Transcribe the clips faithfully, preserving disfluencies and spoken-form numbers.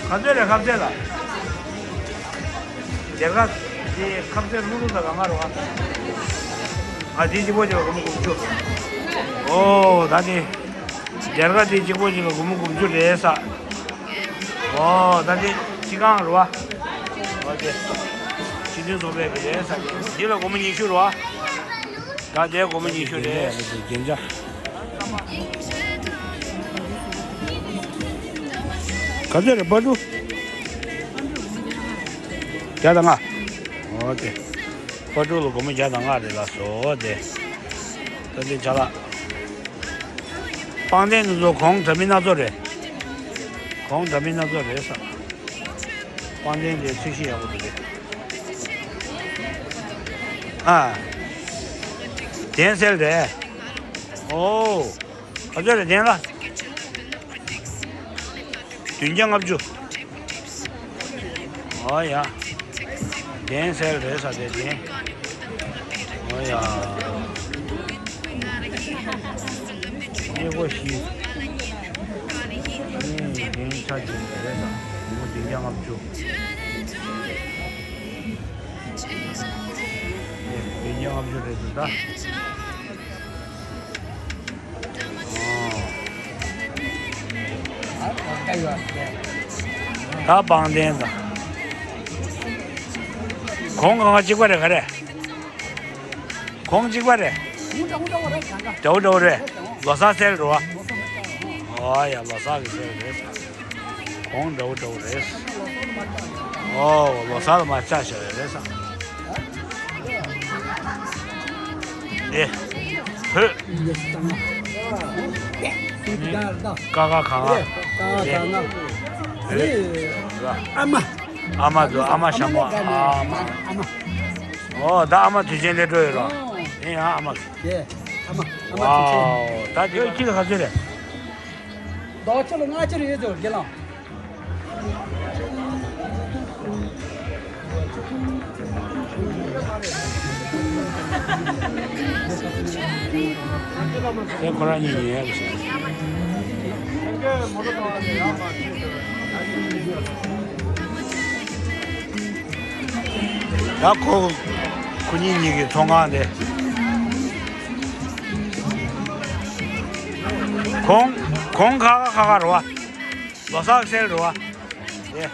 ག་ཚོད་རེད་ཁ་ཟས་ལ། སྡེར་ཁ་དེ་ཁ་ཟས་ལྷུག་ལྷུག་དང་གང་ག་རེད་བ། ཨ་དེ་གཅིག་པོ་ཅིག་ལ་སྒོར་མོ་དགུ་བཅུ། ཨོ་ད་དེ། སྡེར་ཁ་དེ་གཅིག་པོ་ཅིག་ལ་སྒོར་མོ་དགུ་བཅུ་རེད་ས། ཨོ་ད་དེ་སྤྱི་ཁང་རེད་བ། ཨོ་དེ། སྤྱི་མཐུན་ཚོགས་པའི་གི་རེད་ས། འདི་ལ་སྒོར་མོ་ཉི་ཤུ་རེད་བ། ད་དེ་སྒོར་མོ་ཉི་ཤུ་རེད། རྒྱན་ཆ། ག་ཚོད་རེད་པ་ཕྲུག་བརྒྱ་དང་ལྔ། ཨོ་དེ། པ་ཕྲུག་ལ་སྒོར་མོ་བརྒྱ་དང་ལྔ་རེད་ལགས་སོ་དེ། ད་དེ་བྱ་ལགས། པང་གདན་དེ་ཚོ་གོང་འདྲ་མིན་སྣ་ཚོགས་རེད། གོང་འདྲ་མིན་སྣ་ཚོགས་རེད་ས། པང་གདན་དེ་ཚོས་གཞི་ཡག་པོ་འདུག་རེད། ཨ། གདན་སེལ་རེད། ཨོ། ག་ཚོད་རེད་གདན་ལ། བདུན་བརྒྱ་ལྔ་བཅུ། ཨོ་ཡ། གདན་སེལ་རེད་ས་དེ་གདན། ཨོ་ཡ། སྙེ་པོ་ཞིག་གདན་ཆ་ཅིག་རེད་ས། མོ་བདུན་བརྒྱ་ལྔ་བཅུ། བདུན་བརྒྱ་ལྔ་བཅུ་རེད་འདུག་ད། ད་པང་གདན་དང་། གོང་གང་ག་གཅིག་པ་རེད་ག་རེ། གོང་གཅིག་པ་རེད། འདྲ་བོ་འདྲ་བོ་རེད། ལོ་གསར་སེལ་རེད་བ། ཨོ་ཡ་ལོ་གསར་གི་སེལ་རེད། གོང་འདྲ་བོ་འདྲ་བོ་རེད། ཨོ་ལོ་གསར་ལ་མ་ཆ་བཞག་ཡོད་རེད་ས། ཨེ། ཧོད། ཀ་ཁ་ག་ང་། ཨེ། ཨ་མ། ཨ་མ་དུ་ཨ་མ་ཞྭ་མོ་ཨ་མ། ཨ་མ། ཨོ་ད་ཨ་མ་དུས་ཆེན་སླེབས་འགྲོ་ཡོད་རོ། ཨེ་ཡ་ཨ་མ། ཨེ། ཨ་མ་ཨ་མ་དུས་ཆེན། ཝའོ། ད་དེ་ཁྱི་ལ་ག་ཚོད་རེད། རྡོག་ཁྱི་ལ་ལྔ་ཁྱི་རེད་ཟེར་དགེ་ལགས། དེ་ཁོ་རང་གཉིས་ཉལ་ཟེར། ད་ཁོ། ཁོ་གཉིས་གཉིས་ཀྱི་ཚོང་ཁང་དེ། གོང་། གོང་ཁ་ཁ་ཁ་ཁ་རེད་བ། ལོ་གསར་གྱི་སེལ་རེད་བ། དེ།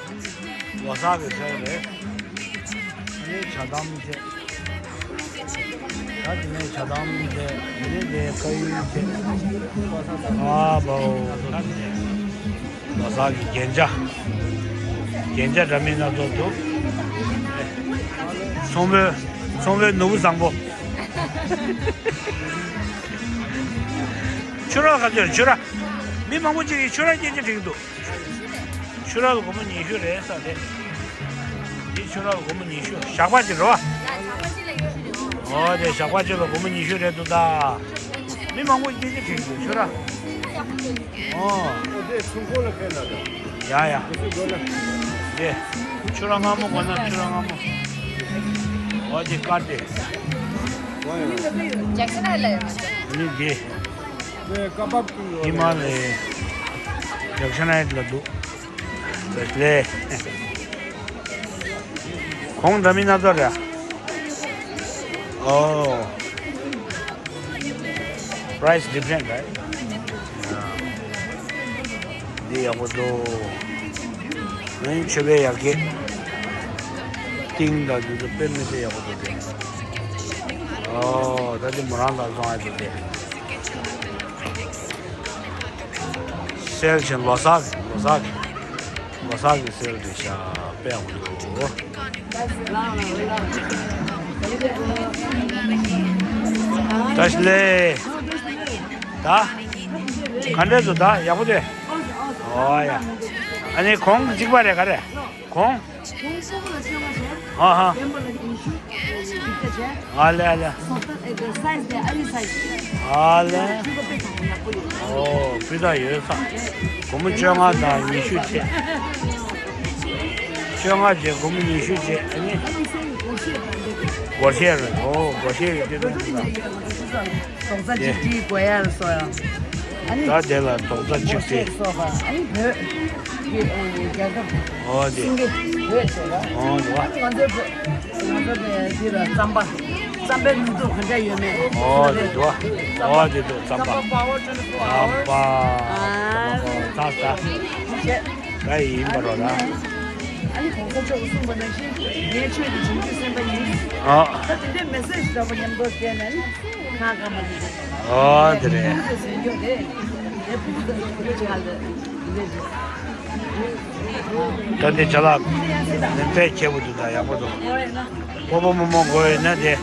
ལོ་གསར་གྱི་སེལ་རེད། ཨ་ནི་ཇ་དམ་བཅས། ད་དེ་ནས་ཇ་དམ་བཅས། དེ་ནས་དེ་དཀར་ཡོལ་བཅས། ཨ་བའོ། ད་དེ་ནས། ལོ་གསར་གྱི་རྒྱན་ཆ། རྒྱན་ཆ་འདྲ་མིན་སྣ་ཚོགས་འདུག་ཚོང་དཔོན། ཚོང་དཔོན་ནོར་བུ་བཟང་པོ། ཁྱོད་རང་ག་ཚོད་ཁྱོད་རང་། མི་མང་པོ་ཅིག་གིས་ཁྱོད་རང་སྐད་ཆ་དྲིས་འདུག་ཁྱོད་རང་ལ་སྒོར་མོ་ཉི་ཤུ་རེད་ས་རེད། འདི་ཁྱོད་རང་ལ་སྒོར་མོ་ཉི་ཤུ། ཞག་པ་ཅིག་རེད་བ། ཨོ་དེ་ཞག་པ་ཅིག་ལ་སྒོར་མོ་ཉི་ཤུ་རེད་འདུག་ད། མི་མང་པོ་སྐད་ཆ་དྲིས་འདུག་ཁྱོད་རང་། ཨོ། ཨོ་དེ་ཚོང་ཁང་ལ་ཕེབས་ན་ད། ཡ་ཡ། དེ། ཁྱོད་རང་སྔ་མོ་གོ་ན་ཁྱོད་རང་སྔ་མོ། ཨོ་དེ་དཀར་དེ། ཇེག་སན་ཧའེ་ལ་ཡོད་མ་རེད། ནི་དེ། ཧི་མ་ལ་ཡའི་ཇེག་སན་ཧའེ་ལ་འདུག་ལས། གོང་འདྲ་མིན་སྣ་ཚོགས་རེད། ཨོ། Price different, right? འདི་ཡག་པོ་འདུག་ཨ་ནི་མཆོད་པའི་ཡར་རྒྱས། ཏིང་དང་འདི་ཚོ་དཔེ་མི་སྲིད་ཡག་པོ་འདུག་སྟེ། ཨོ། ད་འདི་མོ་རང་དང་བཟང་བ་འདུག་སྟེ། སེལ་ཆེན་ལོ་གསར་གྱི་ལོ་གསར་གྱི་ལོ་གསར་གྱི་སེལ་རེད་ཤག་དཔེ་ཡག་པོ་འདུག་བཀྲ་ཤིས་བདེ་ལེགས། ད། ག་འདྲས་འདུག་ད་ཡག་པོ་འདུག་ཨོ་ཡ། ཨ་ནི་གོང་གཅིག་པ་རེད་ག་རེ། གོང་། གོང་གསུམ་ལ་བཅོ་ལྔ་བྱས། ཨ་ཧ། བེམ་པོ་ལ་ཉི་ཤུ། ཨ་ལེ་ཨ་ལེ། སོ་ཏ་ཨེ་ད་སའི་ཛི་དེ་ཨ་རི་སའི་ཛི། ཨ་ལེ། སྤུས་ཀ་དཔེ་བཟང་པོ་ཡག་པོ་ཡོད། ཨོ་སྤུས་དག་ཡོད་ས། སྒོར་མོ་བཅོ་ལྔ་དང་ཉི་ཤུ་བྱས། བཅོ་ལྔ་བྱས་སྒོར་མོ་ཉི་ཤུ་བྱས་ཨ་ནི། ཨ་ནི་སོ་ཡི་སྒོར་གཞས་དང་འདི་དེ། སྒོར་གཞས་རེད་ཨོ་སྒོར་གཞས་རེད་དེ་དུས་ཚོད་དང་། རྡོག་རྩ་གཅིག་སྒྲིལ་དགོས་ཡ་ལ་སོགས་ཡང་། ཨ་ནི་ད་དེ་ལ་རྡོག་རྩ་གཅིག་སྟེ། སོགས་པ་ཨ་ནི་བོད་ཀྱི་རྒྱལ་ཁབ། ཨོ་དེ། སེང་གེ་བོད་ཟེར་བ། ཨོ་དེ་བ། ང་ཚོའི་བོད། ང་ཚོ་བོད་འདི་ལ་རྩམ་པ། རྩམ་པའི་ནུས་སྟོབས་ག་འདྲ་ཡོད་མེད། ཨོ་དེ་དེ་བ། ཨོ་དེ་དེ་རྩམ་པ། རྩམ་པ་པ་ཝར་ཊུ་ཝེན་ཊི་ཕོར་ཨ་ཝར། པ། ཨ་ད་ད་ད་ཡིན་པ་རོ་ལ། ཨ་ནི་གོང་ས་མཆོག་གིས་གསུངས་པ་ནང་བཞིན་ངའི་ཆོས་ཀྱི་བྱང་ཆུབ་སེམས་དཔའ་ཡིན། ཨ། ད་དེ་འདྲའི་མེ་སེ་ཇི་འདྲ་པོ་མཉམ་དུ་བསྟན་ནས་ནི། ཨོ་དེ་རེད། ད་འདི་ཅ་ལག་དཔེ་ཁྱད་པར་འདུག་ད་ཡག་པོ་འདུག་སྤོ་བོ་རྨོ་མོ་དགོས་ཡོད་ན་དེ།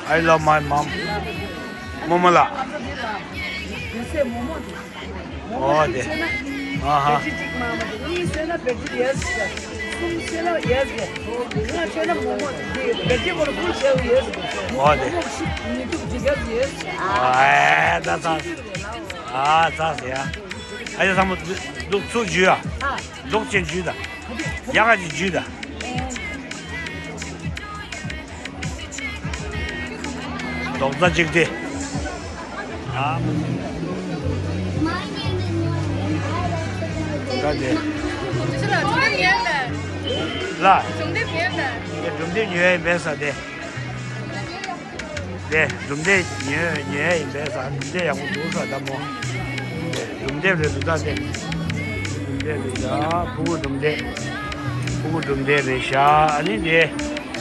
I love my mom. རྨོ་མོ་ལགས། ཨོ་དེ། ཨ་ཧ། བེ་ཊི་གཅིག་མ་མ་དེ་གཉིས་བཟོས་ན་བེ་ཊི་ཡོད་ཟེར། གསུམ་བཟོས་ན་ཡོད་ཟེར། ལྔ་བཟོས་ན་རྨོ་མོ་དེ་བེ་ཊི་བོར་ཕུལ་བྱས་ཡོད་ཟེར། ཨོ་དེ། རྨོ་མོ་ཞིག་ཉིད་དུ་འགྲིག་ག་ཡོད་ཟེར། ཨ་ད་ད། ཨ་ཙག་ཟེར་ཡ། ཨ་ཡ་ཚང་མ་འདུག་ཚུར་འཇུས་ཡ། འདུག་ཅན་འཇུས་ད། ཡ་ག་ཅིག་འཇུས་ད། རྡོག་རྩ་གཅིག་སྟེ། ཨ། ད་དེ། ལ། དེ་གྲུབ་མཐའ་ཉོ་ཡ་ཡིན་པས་ས་དེ། དེ་གྲུབ་མཐའ་ཉོ་ཉོ་ཡ་ཡིན་པས་ས་གྲུབ་མཐའ་ཡག་པོ་འདུག་ས་ད་མོ། གྲུབ་མཐའ་རེད་འདུག་ད་དེ། གྲུབ་མཐའ་རེད་ཤག་ཕྲུ་གུ་གྲུབ་མཐའ། ཕྲུ་གུ་གྲུབ་མཐའ་རེད་ཤག་ཨ་ནི་དེ།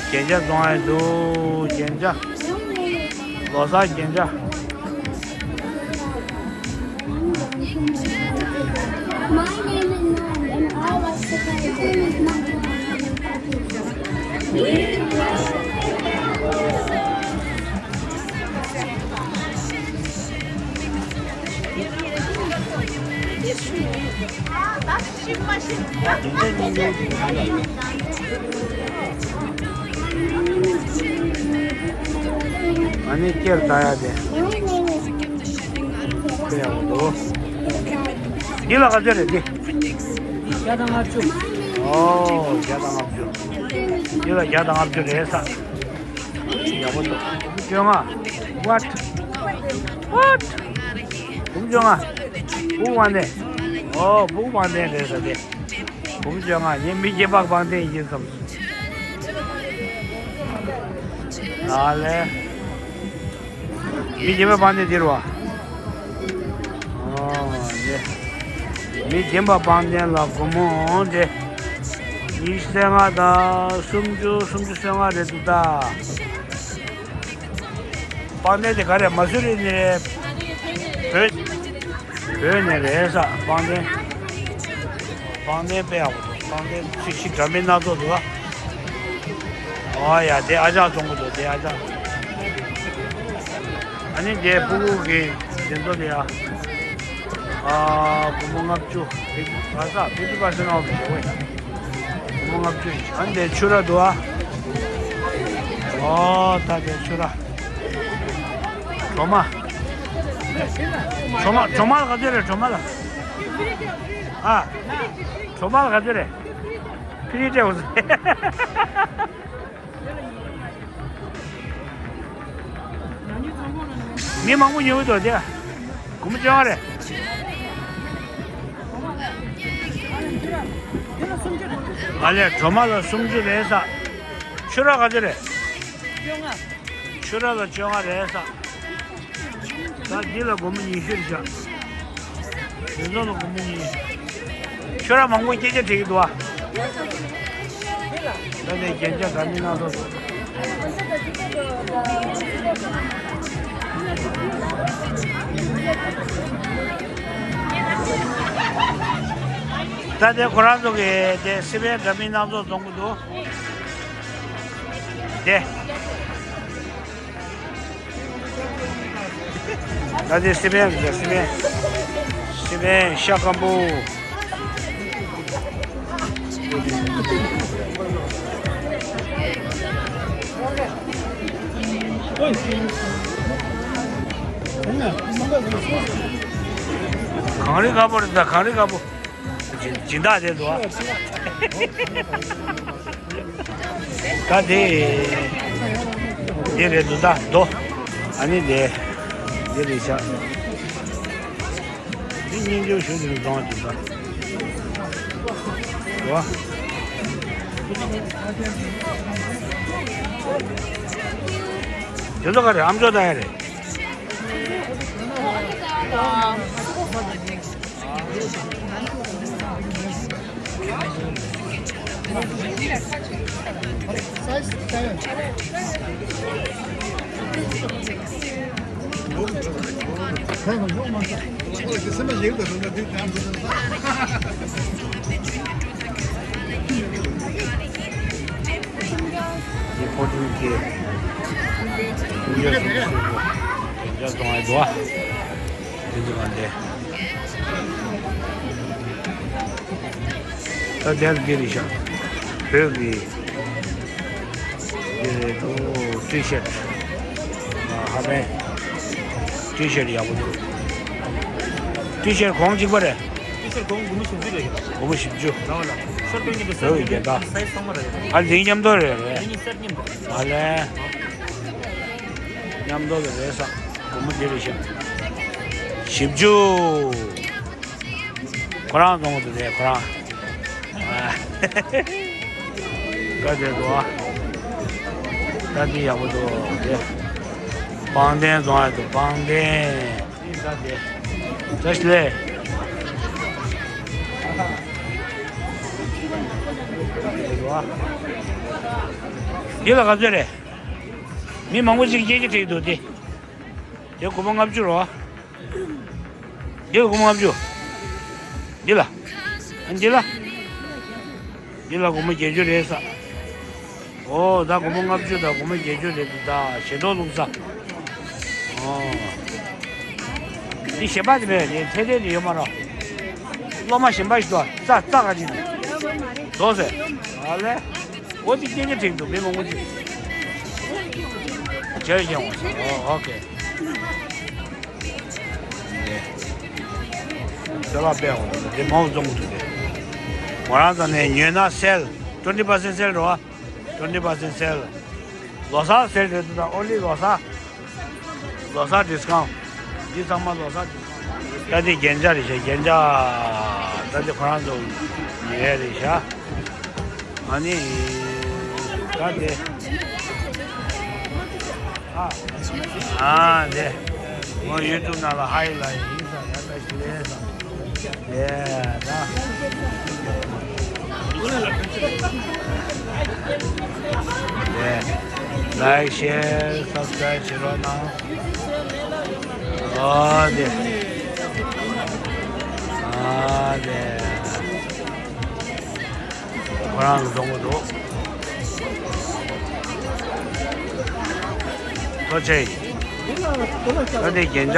རྒྱན་ཆ་བཙོང་ཡ་འདུག་རྒྱན་ཆ། ལོ་གསར་རྒྱན་ཆ། My name is Noam and I like to play tennis. ཨ་ནི་སྐྱེར་ལྟ་ཡ་དེ། དཔེ་ཡག་པོ་འདུག་འདི་ལ་ག་ཚོད་རེད་འདི། བརྒྱ་དང་ལྔ་བཅུ། ཨོ་བརྒྱ་དང་ལྔ་བཅུ། འདི་ལ་བརྒྱ་དང་ལྔ་བཅུ་རེད་ས། ཡག་པོ་འདུག་བཅོ་ལྔ། What? What? འབུམ་བཅོ་ལྔ། ཕྲུ་གུ་པང་གདན། ཨོ་ཕྲུ་གུ་པང་གདན་རེད་ཟེར་ཏེ། འབུམ་བཅོ་ལྔ་ངས་མི་རྒན་པ་པང་གདན་ཡིན་བསམ་སོང་། ཨ་ལས། མི་རྒན་པ་པང་གདན་འདིར་བ། ཨོ་ལས། མི་རྒན་པ་པང་གདན་ལ་སྒོར་མོ་དེ། ཉི་ཤུ་རྩ་ལྔ་དང་སུམ་ཅུ་སུམ་ཅུ་སོ་ལྔ་རེད་འདུག་ད། པང་གདན་དེ་ག་རེ་མ་སུ་རི་ནས་བོད་བོད་ནས་རེད་ས། པང་གདན། པང་གདན་དཔེ་ཡག་པོ་འདུག་པང་གདན་ཚིག་ཤིག་འདྲ་མིན་སྣ་ཚོགས་འདུག་ཨ། ཨོ་ཡ་དེ་ཨ་ཅག་བཙོང་གི་འདུག་དེ་ཨ་ཅག་ཨ་ནི་དེ་ཕྲུ་གུ་གི་དེ་ཚོ་དེ་ཡ། ཨ་སྒོར་མོ་ལྔ་བཅུ། ཕི་ཕི་ཕ་ས་ཕི་ཕི་པར་སེན་ཨོཕ་ཞེ་བོ་ཡ། སྒོར་མོ་ལྔ་བཅུ་ཡིན། ཨ་ནི་དེ་ཕྱུ་ར་འདུག་ཨ། ཨོ་ད་དེ་ཕྱུ་ར། གྲོ་མ། གྲོ་མ་གྲོ་མ་ལ་ག་ཚོད་རེད་གྲོ་མ་ལ། ཨ། གྲོ་མ་ལ་ག་ཚོད་རེད། ཕི་རི་སྤྲད་འོང་ཟེར། མི་མང་པོ་ཉོ་གི་འདུག་དེ། སྒོར་མོ་བཅོ་ལྔ་རེད། ཨ་ལས་གྲོ་མ་ལ་སུམ་ཅུ་རེད་ས། ཕྱུ་ར་ག་ཚོད་རེད། ཕྱུ་ར་ལ་བཅོ་ལྔ་རེད་ས། ད་འདི་ལ་སྒོར་མོ་ཉི་ཤུ་རེད་ཤག་དེ་ཚོ་ལ་སྒོར་མོ་ཉི་ཤུ། ཁྱོད་རང་མང་པོ་སྐད་ཆ་དྲིས་ཀྱི་འདུག་ཨ། ད་ནས་རྒྱན་ཆ་འདྲ་མིན་སྣ་ཚོགས་འདུག་ད་དེ་ཁོ་རང་ཚོ་གི་དེ་སི་པན་འདྲ་མིན་སྣ་ཚོགས་བཙོང་གི་འདུག་དེ། ད་དེ་སི་པན་རེད། སི་པན། སི་པན་ཤ་སྐམ་པོ། གངས་རི་དཀར་པོ་རེད་ད། གངས་རི་དཀར་པོ། སྦྱིན་སྦྱིན་བདག་དེ་འདུག་ཨ། ད་དེ། དེ་རེད་འདུག་ད་དོ། ཨ་ནི་དེ། དེ་རེད་ཤག་སྙིང་རྗེ་ཞུ་དེ་ནི་གཏོང་བ་དེ་ད། རེད་བ། དེ་ཚོ་ག་རེ་ཨམ་ཅོག་ལྟ་ཡ་རེད། འདི་ཕོ་བྲང་གི་ཡོད་སུ་ཞིག་གི་རྒྱ་སོང་ཨེ་འདུག་ཨ། དེ་འདུག་ག་འདི། ད་དེར་འདི་རེད་ཤག་བོད་ཀྱི་འདི་རེད་འདུག་ཊི་ཤར་ཊི། ཧ་པན་ཊི་ཤར་ཊི་ཡག་པོ་འདུག་ཊི་ཤར་ཊི་གོང་གཅིག་པ་རེད། ཊི་ཤར་ཊི་གོང་སྒོར་མོ་བཞི་བཅུ་རེད། སྒོར་མོ་བཞི་བཅུ། ལའོ་ལ། ཤོར་ཊི་ནི་གི་བོད་ཀྱི་རྒྱལ་དར། སའི་ཛི་ཚང་མ་རེད། ཨ་འཛིན་མཉམ་དུ་རེད་རེད། འཛིན་སེཊ་མཉམ་དུ་རེད། ཨ་ལས། མཉམ་དུ་རེད་ས། སྒོར་མོ་འདི་རེད་ཤག་བཞི་བཅུ། ཁོ་རང་གཏོང་གི་འདུག་དེ་ཁོ་རང་། ཨ། དགའ་བདེ་འདུག་ཨ། ད་འདི་ཡག་པོ་འདུག་དེ། པང་གདན་བཙོང་ཡ་འདུག་པང་གདན། འདི་ད་དེ། བཀྲ་ཤིས་བདེ་ལེགས། འདི་ལ་ག་ཚོད་རེད། མི་མང་པོ་ཅིག་སྐད་ཆ་དྲིས་འདུག་དེ། དེ་སྒོར་མོ་ལྔ་བཅུ་རེད་བ། འདི་ལ་སྒོར་མོ་ལྔ་བཅུ། འདི་ལ། ཨ་འདི་ལ། འདི་ལ་སྒོར་མོ་བརྒྱད་ཅུ་རེད་ས། ཨོ་ད་སྒོར་མོ་ལྔ་བཅུ་དང་སྒོར་མོ་བརྒྱད་ཅུ་རེད་འདུག་ད་ཞེ་ཏོག་བླུགས་ས། ཨོ། འདི་ཞེ་པ་དེ་མེད་རེད་ཐད་ཐད་དེ་ཡོད་མ་རེད། སློབ་མ་གཞན་པ་ཞིག་འདུག་རྩ་རྩ་ག་ཅིག་འདུག་རྫོགས་ཟེར། ཨ་ལེ། འོ་དེ་སྐད་ཆ་དྲིས་འདུག་མི་མང་པོ་ཅིག་ཇེ་ཡང་ཨོ་ཨོ་ཁེ། ཁྱོད་ལ་དཔེ་འོང་དེ་མང་བཙོང་དུ་དེ། མོ་རང་ཚོ་ནས་ཉོས་ན་སེལ། ཊུ་ཝེན་ཊི་པར་སེན་ཊི་སེལ་རོ། ཊུ་ཝེན་ཊི་པར་སེན་ཊི་སེལ། ལོ་གསར་སེལ་རེད་འདུག་ད་ཨོ་ལི་ལོ་གསར། ལོ་གསར་ཌི་སི་ཀའུན་ཊི། འདི་ཚང་མ་ལོ་གསར་ཌི་སི་ཀའུན་ཊི། ད་འདི་རྒྱན་ཆ་རེད་ཤག་རྒྱན་ཆ། ད་འདི་ཁོ་རང་ཚོ་ཉོས་རེད་ཤག་ཨ་ནི། ད་དེ། ཨ། ཨ་དེ། ངོ་ཡུ་ཊུབ་ནང་ལ་ཧའི་ལ་ཡིན་ས་ད་ལྟ་ཞིག་ལས་ས། དེ་ད། དེ། ལའིཀ་ཤེར་སབ་སི་ཀ་རེབ་བྱེད་རོགས་གནང་། ཨ་དེ། ཨ་དེ། ཁོ་རང་གི་བཙོང་གི་འདུག་ཐུགས་རྗེ་ཆེ། ད་འདི་རྒྱན་ཆ།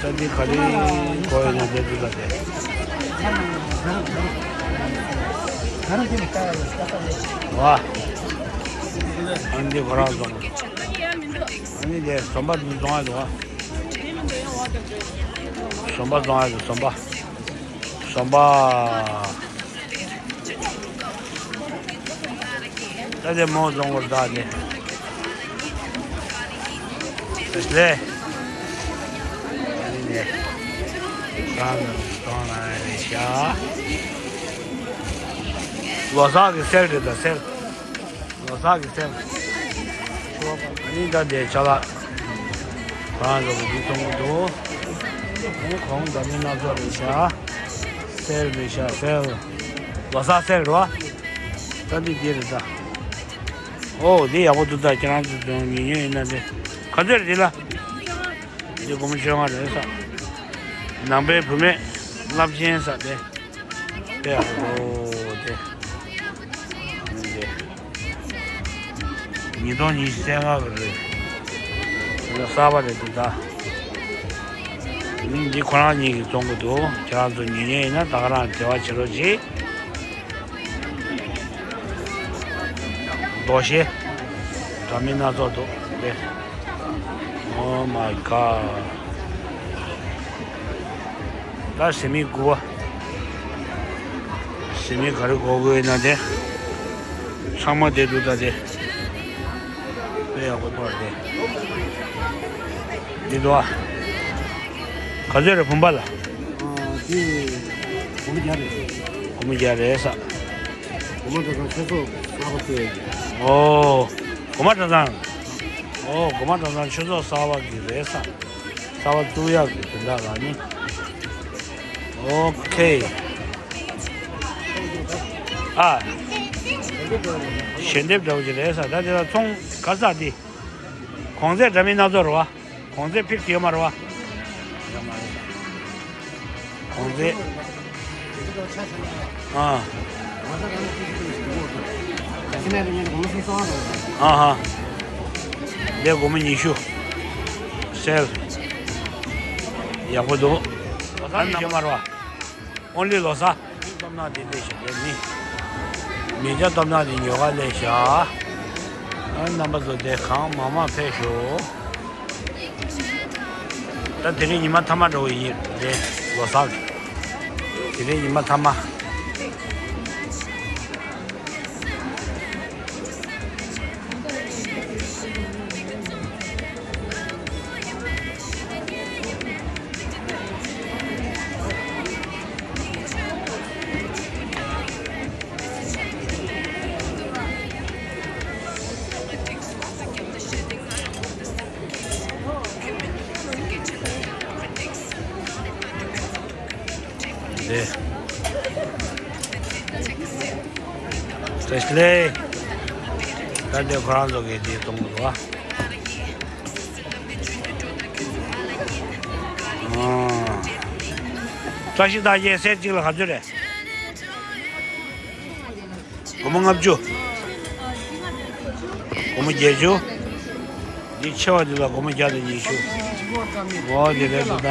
ད་འདི་ག་རེ་དགོས་ཡོད་ན་འདི་འདི་ལ་དེ། ཝ། ཨ་འདི་ཁོ་རང་བཙོང་། ཨ་ནི་དེ་ཟོམ་པ་འདི་བཙོང་ཡ་འདུག་བ། ཟོམ་པ་བཙོང་ཡ་འདུག་ཟོམ་པ། ཟོམ་པ། ད་དེ་མོ་བཙོང་བར་ད་དེ། ད་ལེ། ཨ་ནི་དེ། རང་གི་གཏོང་ན་རེ་ཤ། ལོ་གསར་གི་སེལ་རེད་ད་སེལ། ལོ་གསར་གི་སེལ། ཨ་ནི་ད་དེ་ཅ་ལག་ཁོ་རང་ཚོ་གི་འདི་གཏོང་གི་འདུག་ཨ་ནི་གོང་ད་མི་སྣ་ཚོགས་རེད་ཤག་སེལ་རེད་ཤག་སེལ། ལོ་གསར་སེལ་རོ། ད་འདི་འདི་རེད་ད། ཨོ་འདི་ཡག་པོ་འདུག་ད་ཁྱེད་རང་ཚོ་ཉོ་ཉོ་ཡིན་ན་དེ། ག་ཚོད་རེད་འདི་ལ། འདི་སྒོར་མོ་བཅོ་ལྔ་རེད་ས། ནང་པའི་བུད་མེད་རླབས་ཆེན་ས་དེ། དཔེ་ཡག་པོ་འདུག་དེ། འདི། ཉིས་སྟོང་ཉི་ཤུ་རྩ་ལྔ་གི་རེད། འདི་གསར་པ་རེད་འདུག་ད། འདི་ཁོ་རང་གཉིས་ཀྱིས་བཙོང་གི་འདུག་ཁྱེད་རང་ཚོ་ཉོ་མཁན་ཡིན་ན་ད་ག་རང་འབྲེལ་བ་བྱེད་རོགས་གྱིས། རྡོ་ཤེ། འདྲ་མིན་སྣ་ཚོགས་འདུག་དེ། Oh my god. ད་ཟེ་མི་དགུ་པ། ཟེ་མི་ག་རེ་དགོས་དགོས་ན་དེ། ཚང་མ་དེ་འདུག་ད་དེ། དཔེ་ཡག་པོ་འདུག་དེ། འདི་འདུག་ཨ། ག་ཚོད་རེད་བུམ་པ་ལ། ཨ། དེ་སྒོར་མོ་བརྒྱ་རེད། སྒོར་མོ་བརྒྱ་རེད་ས། སྒོར་མོ་གྲྭ་ཚང་ཆོས་ཚོགས་གསར་པ་བཙུགས་ཡོད་ཀྱི། ཨོ། སྒོར་མོ་གྲྭ་ཚང་། ཨོ། སྒོར་མོ་གྲྭ་ཚང་ཆོས་ཚོགས་གསར་པ་གི་རེད་ས། གསར་པ་བཙུགས་ཡག་གི་དོན་དག་ལ་ནི། ཨོ་ཁེ། ཨ། ཞལ་འདེབས་འདྲ་བོ་ཅིག་རེད་ས། ད་དེ་ལ་ཚོང་ག་ས་དེ། གོང་ཚད་འདྲ་མིན་སྣ་ཚོགས་རེད་བ། གོང་ཚད་ཕིགས་ཡོད་མ་རེད་བ། གོང་ཚད། ཨ། ཨ་ཧ། འདི་སྒོར་མོ་ཉི་ཤུ། སེལ། ཡག་པོ་འདུག་ཨ་ནི་ཡོད་མ་རེད་བ། ཨོན་ལི་ལོ་གསར། སྟོབས་ནག་དེ་འདྲས་ཞིག་ལས་མི། མི་སྐྱ་སྟོབས་ནག་དེ་ཉོ་ག་སླེབས་ཤག་ཨ། རྣམ་པ་ཚོ་དེ་གང་མང་མང་ཕེབས་ཤོག་ད་དེ་རིང་ཉི་མ་ཐ་མ་འགྲོ་གི་ཡིན་རེད། ལོ་གསར་གི། དེ་རིང་ཉི་མ་ཐ་མ། དེ། བཀྲ་ཤིས་བདེ་ལེགས། ད་འདི་ཁོ་རང་ཚོ་གིས་འདི་གཏོང་གི་འདུག་ཨ། ཨ། བཀྲ་ཤིས་རྟགས་བརྒྱད་སེར་གཅིག་ལ་ག་ཚོད་རེད། སྒོར་མོ་ལྔ་བཅུ། སྒོར་མོ་བརྒྱད་ཅུ། འདི་ཆེ་བ་འདི་ལ་སྒོར་མོ་བརྒྱ་དང་ཉི་ཤུ། འོ་དེ་རེད་འདུག་ད།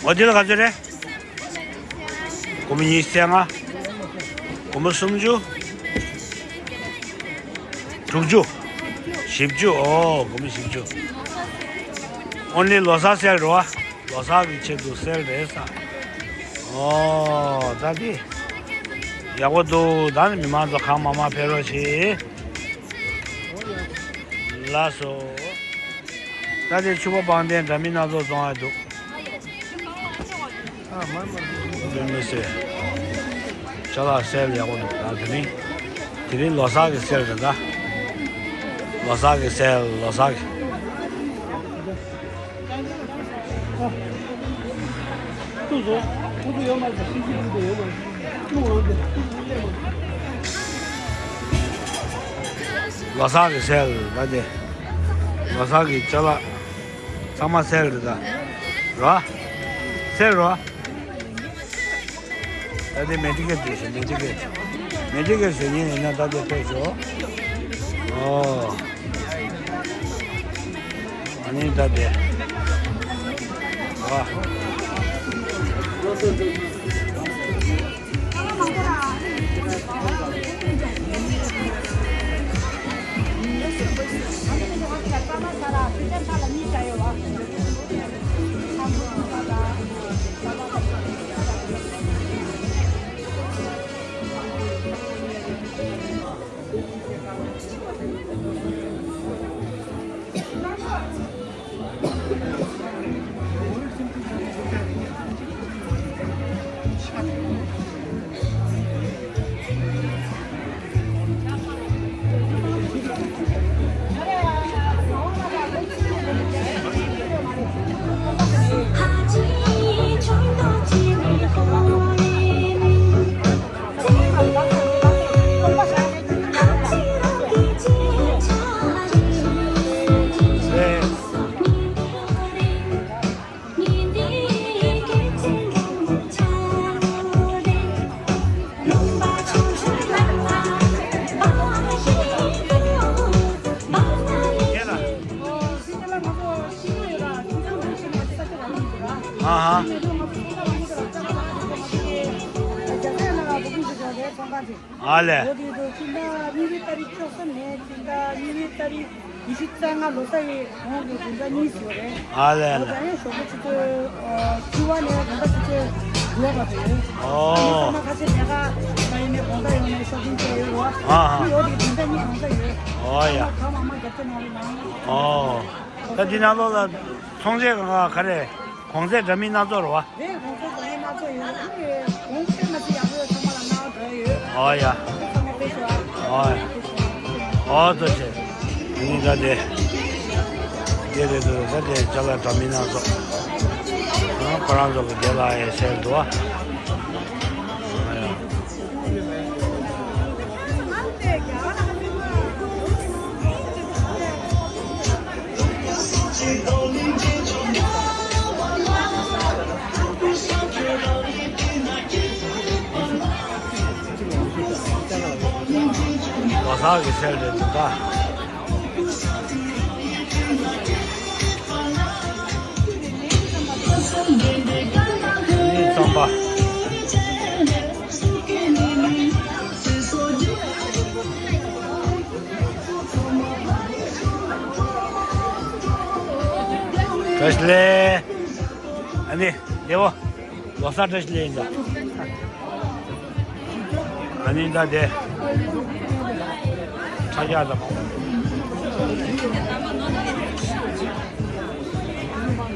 འོ་འདི་ལ་ག་ཚོད་རེད། སྒོར་མོ་ཉི་ཤུ་རྩ་ལྔ། སྒོར་མོ་སུམ་ཅུ། དྲུག་ཅུ། བཞི་བཅུ། ཨོ། སྒོར་མོ་བཞི་བཅུ། ཨོན་ལི་ལོ་གསར་སེལ་རོ། ལོ་གསར་གྱི་ཆེད་དུ་སེལ་རེད་ས། ཨོ། ད་དེ་ཡག་པོ་འདུག་ད་ནི་མི་མང་ཚོ་གང་མང་མང་ཕེབས་རོགས་བྱེད། ལགས་སོ། ད་དེ་ཕྱུ་པ་པང་གདན་འདྲ་མིན་སྣ་ཚོགས་བཙོང་ཡ་འདུག་དཔེ་མི་སྲིད། ཅ་ལག་སེལ་ཡག་པོ་འདུག་ད་དེ་རིང་། དེ་རིང་ལོ་གསར་གྱི་སེལ་རེད་ད། ལོ་གསར་གྱི་སེལ། ལོ་གསར་གྱི། ལོ་གསར་གྱི་སེལ་ད་དེ། ལོ་གསར་གྱི་ཅ་ལག་ཚང་མ་སེལ་རེད་ད། རོ། སེལ་རོ། ད་དེ་མེ་ཊི་ཀེ་ཊི་བཟོས་ཤག་མེ་ཊི་ཀེ་ཊི། མེ་ཊི་ཀེ་ཊི་བཟོ་མཁན་ཡིན་ན་ད་དེ་ཕེབས་ཤོག་ཨོ། ཨ་ནི་ད་དེ། ཨ། ཨ་ལས། འོ་དེ་དུས་ཕྱི་ཟླ་གཉིས་པའི་ཏ་རིག་བཅུ་གསུམ་ནས་ཕྱི་ཟླ་གཉིས་པའི་ཏ་རིག་ཉི་ཤུ་རྩ་ལྔ་ལོ་གསར་བའི་གོང་གི་བདུན་ཟླ་གཉིས་ཡོད་རེད། ཨ་ལས་ཨ་ལས། ད་ཡང་ཞོགས་པ་ཆུ་ཚོད་ཨ་བཅུ་པ་ནས་རེ་འགའ་ཆུ་ཚོད་དགུ་པ་བར་དུ་ཡོད། ཨོ། ཨ་ནི་ཚང་མ་ཁ་ཤས་ལས་ཀ་མ་ཡིན་ནའི་དགོང་དག་ཡོང་ནས་ཤོ་པིང་བྱས་ཡོད་རེད་བ། ཨ་ཧ། ཨ་ནི་འོ་དེ་བདུན་ཟླ་གཉིས་གང་ཟག་ཡོད། ཨོ་ཡ། ཚང་མ་གང་མང་མང་རྒྱབ་སྐྱོར་གནང་རོགས་གནང་། ཨོ། ད་འདི་ནང་ལོགས་ལ་ཚོང་ཆས་གང་ག་ག་རེ། གོང་ཚད་འདྲ་མིན་སྣ་ཚོགས་རེད་བ། རེད། གོང་ཚད་འདྲ་མིན་སྣ་ཚོགས་ཡོད། ཨ་ནི་གོང་ཚད་མ་ཚད་ཡག་པོ་ཡོད། ཚང་མ་ལ་མངགས་འདྲ་ཡོད། ཨོ་ཡ། ཚང་མ་ཕེབས་ཤོག་ཨ། ཨོ་ཡ། ཨོ་ཐུགས་རྗེ་ཆེ། ཨ་ནི་ད་དེ། དེ་རེད་འདུག་ད་དེ་ཅ་ལག་འདྲ་མིན་སྣ་ཚོགས། ཨ་ཁོ་རང་ཚོ་གི་དེ་ལ་ཡ་སེལ་འདུག་ཨ། ཨོ་ཡ། ལོ་གསར་གྱི་སེལ་རེད་འདུག་ད། ནི་རྩམ་པ། བཀྲ་ཤིས་བདེ་ལེགས། ཨ་ནི་བདེ་པོ། ལོ་གསར་བཀྲ་ཤིས་བདེ་ལེགས་ཡིན་ད། ཨ་ནི་ད་དེ། ཁྲ་རྒྱག་དང་།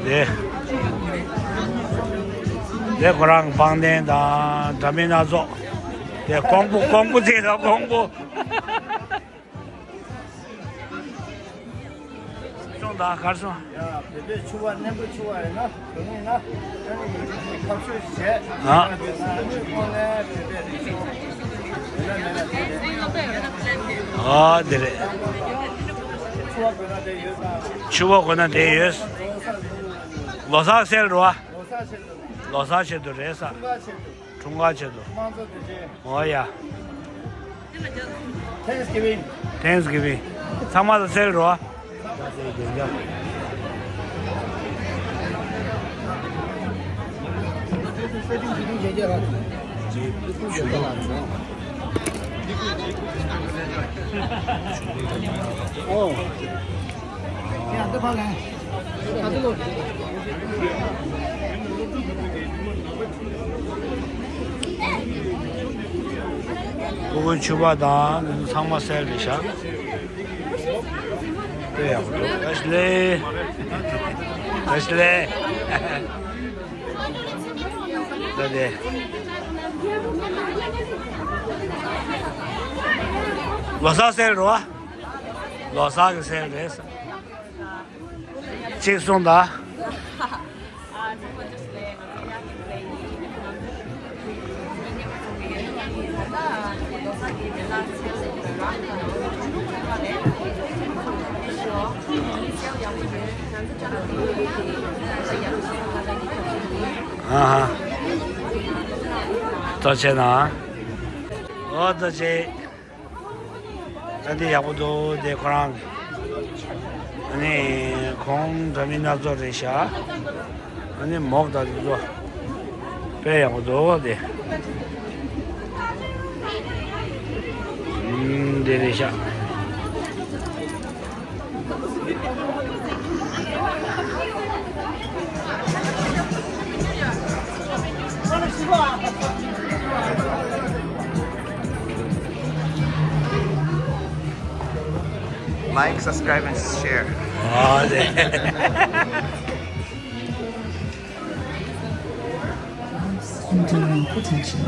དེ། དེ་ཁོ་རང་པང་གདན་དང་འདྲ་མིན་སྣ་ཚོགས། དེ་ཀོང་པོ་ཀོང་པོ་ཚེ་དང་ཀོང་པོ། སོང་ད་གར་སོང་། ཡ། བོད་པའི་ཕྱུ་པ་རྣོན་པོ་ཕྱུ་པ་ཡིན་ན་དོན་ངེས་ན་ཨ་ནི་ཡིན་གྱི་ཁ་ཤོ་བྱས། ཨ། ཡོད་ན་མེད་ན་བོད་པའི་རིག་གཞུང་ཡོད་ན་མེད་ན་བོད་པའི། ཨ་དེ་རེད། ཕྱུ་པ་དགོས་ན་དེ་ཡོད་ན། ཕྱུ་པ་དགོས་ན་དེ་ཡོད། ལོ་གསར་སེལ་རོ། ལོ་གསར་སེལ་རོ། ལོ་གསར་ཆེད་དུ་རེད་ས། འཁྲུངས་སྐར་ཆེད་དུ། འཁྲུངས་སྐར་ཆེད་དུ། དམངས་གཙོ་དེ་རྗེས། ཨོ་ཡ། Thanksgiving། Thanksgiving། ཚང་མ་ལ་སེལ་རོ། ཨོ། ཕྲུ་གུའི་ཕྱུ་པ་དང་ཚང་མ་སེལ་རེད་ཤག་དཔེ་ཡག་པོ་འདུག་བཀྲ་ཤིས་བདེ་ལེགས། བཀྲ་ཤིས་བདེ་ལེགས། ད་དེ། ལོ་གསར་སེལ་རོ། ལོ་གསར་གྱི་སེལ་རེད། གཅིག་གསུངས་དང་། ཨ་ཧ། ཐུགས་རྗེ་ཆེ་གནང་། འོ་ཐུགས་རྗེ་ཆེ། ཨ་འདི་ཡག་པོ་འདུག་དེ་ཁོ་རང་། ཨ་ནི་གོང་འདྲ་མིན་སྣ་ཚོགས་རེད་ཤག་ཨ་ནི་མོག་དང་འདི་ཚོ་དཔེ་ཡག་པོ་འདུག་དེ། ཨུམ། འདི་རེད་ཤག Like, subscribe, and share. ཨ་ལེ། Enduring potential.